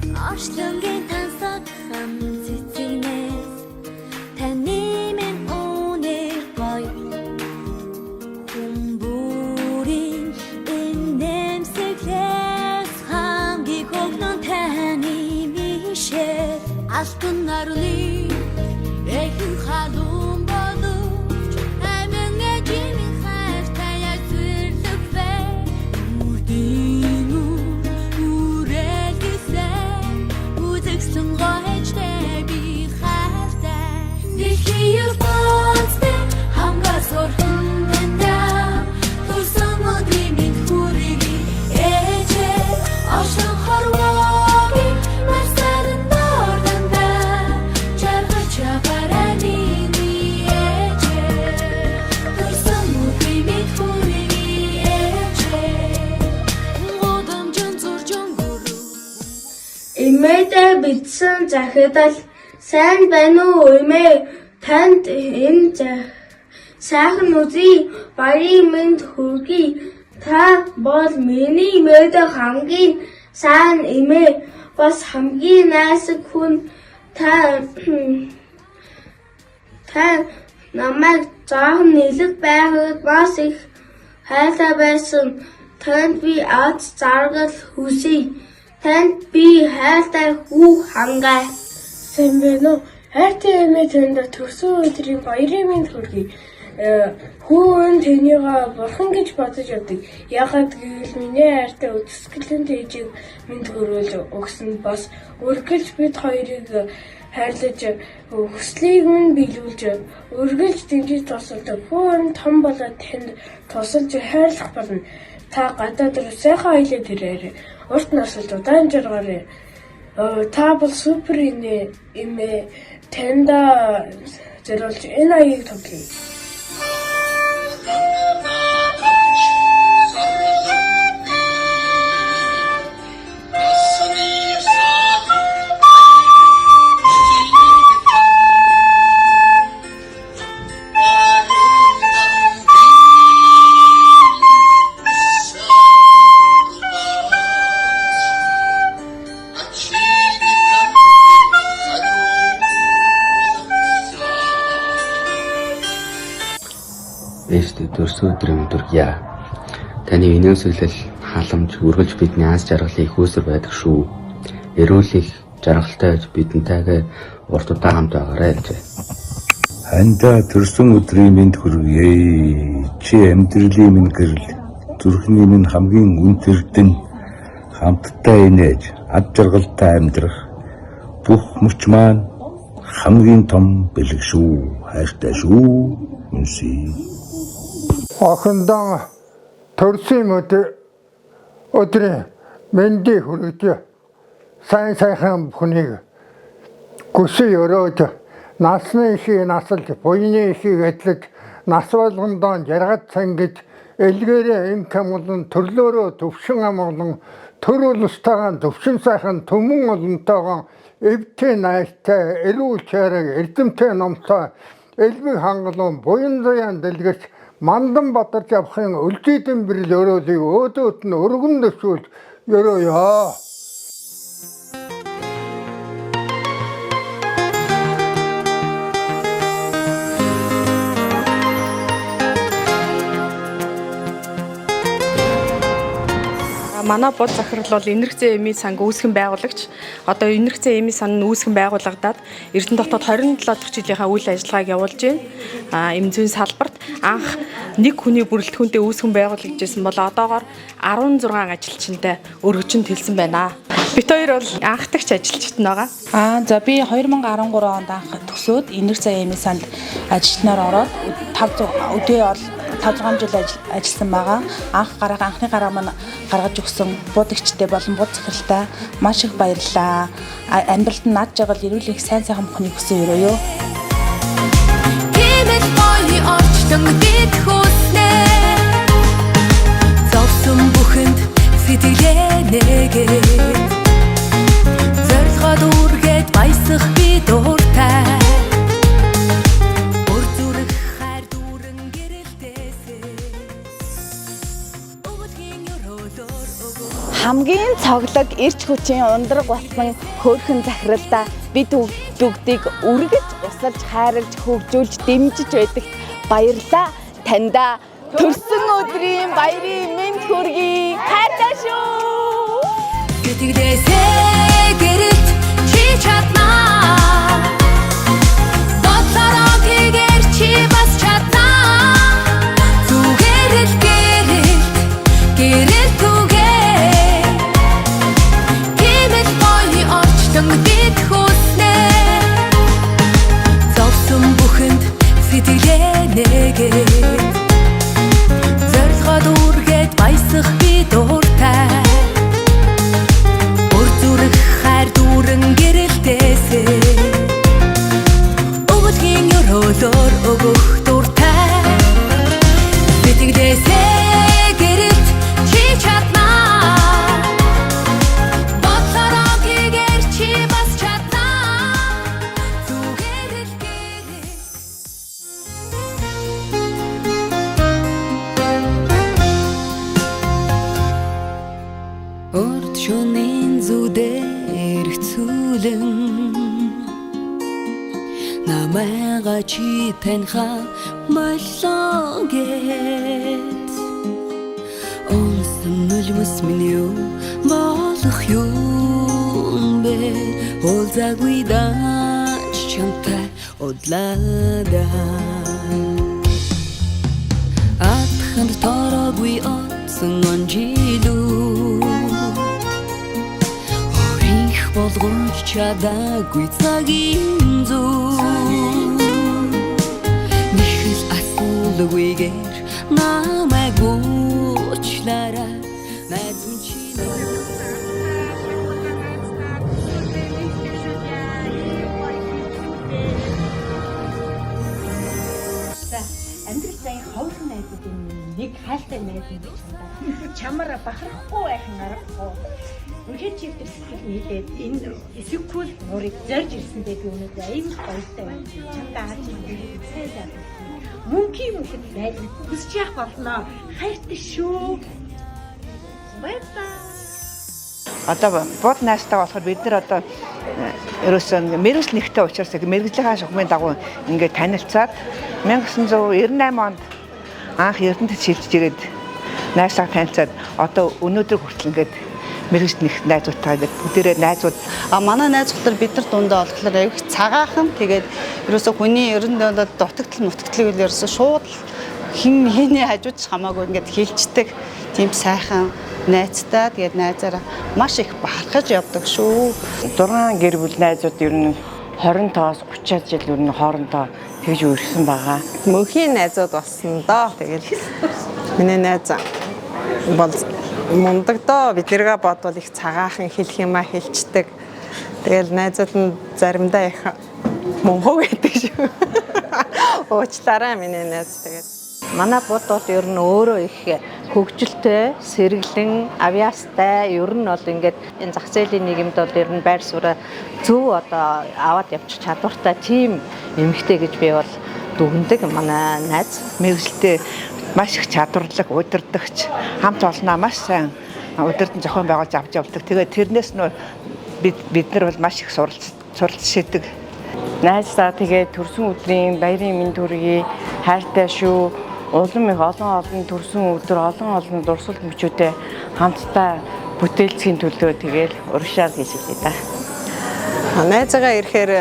Орчлонгийн тансаг хам цэцэгнээс таны минь үнэр гоё хүн бүрийн инээмсэглээс хамгийн хөгнөн таны мишээ алтан нарны эхэн халуун боловч амин эжимийн хайртай зэрлэг вэ үрдийн үрэлгэсэн үзэгсэн гоёжтэй би хайртай дэлхийн ертөнцийн хамгаас өрхөн тэндээ төрсөн өдрийн минь хүргэе ээжээ оршин хорвоогийн марсаран дордондаа жаргаж яваарай миний ээжээ төрсөн өдрийн минь хүргэе ээжээ гудамжин зурж өнгөрөв. Эмээдээ бичсэн захидал. Сайн байна уу, эмээ? Танд энэ сайхан өдрийн баярын мэнд хүргэе. Та бол миний мэдэх хамгийн сайн эмээ, бас хамгийн найсаг хүн. Та намайг жаахан нэлэг байхад маш их хайртай байсан. Танд би аз жаргал хүсье. Танд би хайртай хүү Хангай. Сайн байна уу? Хайртай эмээ, танд төрсөн өдрийн баярын мэнд хүргэе. Хүү нь танийгаа бурхан гэж бодож явдаг. Яагаад гэвэл миний хайртай үзэсгэлэнт ээжийг минь төрүүлж өгсөн, бас үргэлж бид хоёрыг хайрлаж, хүслийг минь биелүүлж, үргэлж дэмжиж тусалдаг. Хүү нь том болоод танд тусалж хайрлах болно. Та гадаад руу сайхан аялаад ирээрэй. Урт насалж удаан жаргаарай. Та бол супер эмээ. Танд зориулж энэ аяыг тоглоё. Ээжтэй төрсөн өдрийн мэнд хүргье. Таны инээмсэглэл, халамж үргэлж бидний аз жаргалын эх үүсвэр байдаг шүү. Эрүүл их жаргалтай байж бидэнтэйгээ урт удаан хамт байгаарай ээжээ. Хандаа төрсөн өдрийн мэнд хүргье. Чи амьдралын минь гэрэл, зүрхний минь хамгийн үнэт эрдэнэ, хамтдаа инээж, ад жаргалтай амьдрах бүх мөч маань хамгийн том бэлэг шүү. Хайртай шүү. Үнсий. Охиндоо төрсөн өдрийн мэндийг хүргэж, сайн сайхан бүхнийг хүсье өрөөж, насны ихийг насалж, буяны ихийг эдлэж, нас болгондоо жаргаж цангиж, элгээрээ энх амгалан, төрлөөрөө төвшин амгалан, төр улстайгаа төвшин сайхан түмэн олонтойгоо эвтэй найртай, эрүүл чайраг, эрдэмтэй номтой, элбэг хангалуун, буян заяан дэлгэрч, мандан бадарч явахын өлзийдэн бэрэл өрөөлийг өөдөөд нь өргөн дөшүүлж өрөөе. Манай буд захирал бол Энэрх зээ эмийн санг үүсгэн байгуулагч. Одоо Энэрх зээ эмийн сан нь үүсгэн байгуулагдаад Эрдэнэ дотоод 27 дахь жилийнхаа үйл ажиллагааг явуулж байна. Эм зүйн салбарт анх нэг хүний бүрэлдэхүүнтэй үүсгэн байгуулагдажсэн бол одоогоор 16 ажилчинтай өргөжин тэлсэн байна. Бид хоёр бол анхдагч ажилчид нь байгаа. За, би 2013 онд анх төгсөөд Энэрх заа эмийн санд ажилтнаар ороод 5 өдөө бол 5 6 жил ажилласан байгаа. Анх гараа анхны гараа маань гаргаж өгсөн буудагчтай болон бууд захиралтай маш их баярлалаа. Амьдралд нь над жаргал, эрүүл их сайн сайхан бүхнийг хүсэн өрөөё. Тиймэл гоё орчлон бид хүснэ. Зовсон бүхэнд сэтгэлээ нээгээд, зорилгоо дүүргээд баясах би дуртай. Бүр зүрх хайр дүүрэн гэрэлтээсээ. Өвөлхийн өрөөлөөр өгөө. Хамгийн цоглог эрч хүчийн ундраг болсон хөөрхөн захиралдаа бид бүгдийг үргэлж усалж, хайрлж, хөгжүүлж, дэмжиж байдагт баярлалаа. Таньда төрсөн өдрийн баярын мэнд хүргэе. Хайртай шүү. Сэтгэлээсээ гэрэлт чи чаднаа. Бодлороо тэгэр чи бас чаднаа. Зүгээр л гэрэлт, гэрэлт түгээ. Тийм л гоё орчлон бид хүснэ. Зовсон бүхэнд сэтгэлээ нэгээд зорилгоо дүүргээд баясах би дуртай. Өр зүрх хайр дүүрэн гэрэлтээсээ өвөлгийн өрөөлөөр өгөх дуртай. Сэтгэлээсээ гэрэлт чи чаднаа. Бодлороо тэгэр чи бас чаднаа. Зүгээр л гэрэлт. Урд шөнийн зүдээр хэцүүлэн намайга чи таньха боллоо гэт Онсон нулимс минь юу болох юм бэ, уулзаагүй дач чамтай удлаадаа. Атханд тороогүй отсон он жилүүд өөрийнх болгож чадаагүй цагийн зүй Нэхэл асуулгүйгээр намайг уучлаарай, найз минь чи. За, амьдрал заяа ховхон найзуудын нэг хайлтай найз нь гэж чамдаа. Чамаар бахархахгүй байх нь аргагүй. Үнэхээр чи тэр сэтгэл нийлээд энэ Исүкүл нуурыг зорж ирсэндээ би өнөөдөр аюул баяртай байна. Чамдаа харж сайн сайхан. Мөнхийн мөнхөд байж хүсэж явах болно. Хайртай шүү. Bye bye. Одоо бод найзтай болохоор бид нар одоо ерөөсөө мэргэжил нэгтэй учраас мэргэжлийнхаа шугамын дагуу ингээд танилцаад 1998 онд анх Эрдэнэт шилжиж ирээд найзтайгаа танилцаад одоо өнөөдөр хүртэл ингээд мэргэжил нэг найзуудтайгаа ингээд бүгдээрээ найзууд. А манай найзууд нар бид нар дундаа болохоор аюу их цагаахан, тэгээд ерөөсөө хүний ер нь бол дутагдал мутагдлыг л ерөөсөө шууд хин хэний хажууд ч хамаагүй ингээд хилчдэг тийм сайхан найзтай, тэгээд найзаараа маш их бахархаж явдаг шүү. 6 гэр бүл найзууд ер нь 25-аас 30 жил ер нь хоорондоо тэгж үргэсэн байгаа. Мөнхийн найзууд болсон доо. Тэгэл миний найз бол мундаг доо, бид нэргээ бодвол их цагаахан хэлэх юмаа хэлцдэг. Тэгэл найзууд нь заримдаа их мунхуу гэдэг шүү. Уучлаарай миний найз тэгээд. Манай бод бол ер нь өөрөө их хөгжилтэй, сэргэлэн, авьяастай, ер нь бол ингээд энэ зах зээлийн нийгэмд бол ер нь байр сууриа зөв одоо аваад явчих чадвартай тийм эмэгтэй гэж би бол дүгнэдэг манай найз. Мэргэжилтэй маш их чадварлаг, удирдагч, хамт олноо маш сайн удирдан зохион байгуулж авч явдаг. Тэгээд тэрнээс нь бид нар бол маш их суралцшээдэг. Найздаа тэгээд төрсөн өдрийн баярын мэнд хүргэе, хайртай шүү. Улам их олон олон төрсөн өдөр, олон олон дурсал мөчүүдээ хамтдаа бүтээлцгийн төлөө тэгэл урагшаал гэж хэлье да. Найзаагаа ирэхээр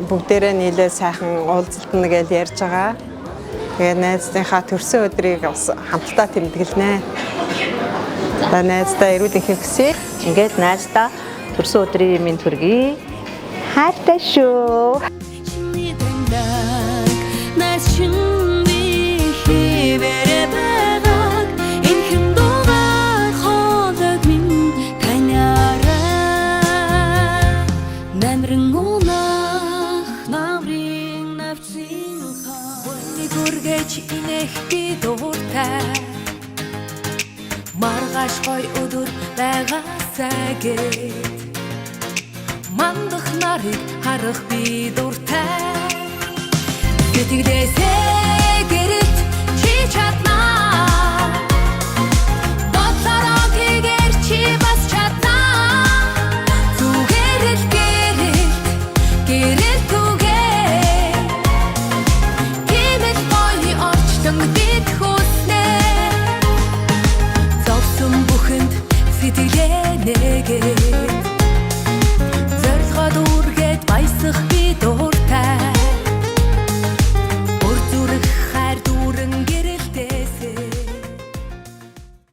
бүгдээрээ нийлээ сайхан уулзалтна гэж ярьж байгаа. Тэгээд найзынхаа төрсөн өдрийг бас хамтдаа тэмдэглэнэ. За, найздаа эрүүл энхийг хүсье. Ингээд найздаа төрсөн өдрийн мэнд хүргэе. Хайртай шүү. Чиний таньдаг найз чинь би хэвээрээ байгааг энхэн дугаар хоолойг минь таньарай. Намран унах намрын навцын хаа үргэж инех би дуртай. Маргааш гой өдөр байгаасай гэд мандах нарыг харах би дуртай. Сэтгэлээсээ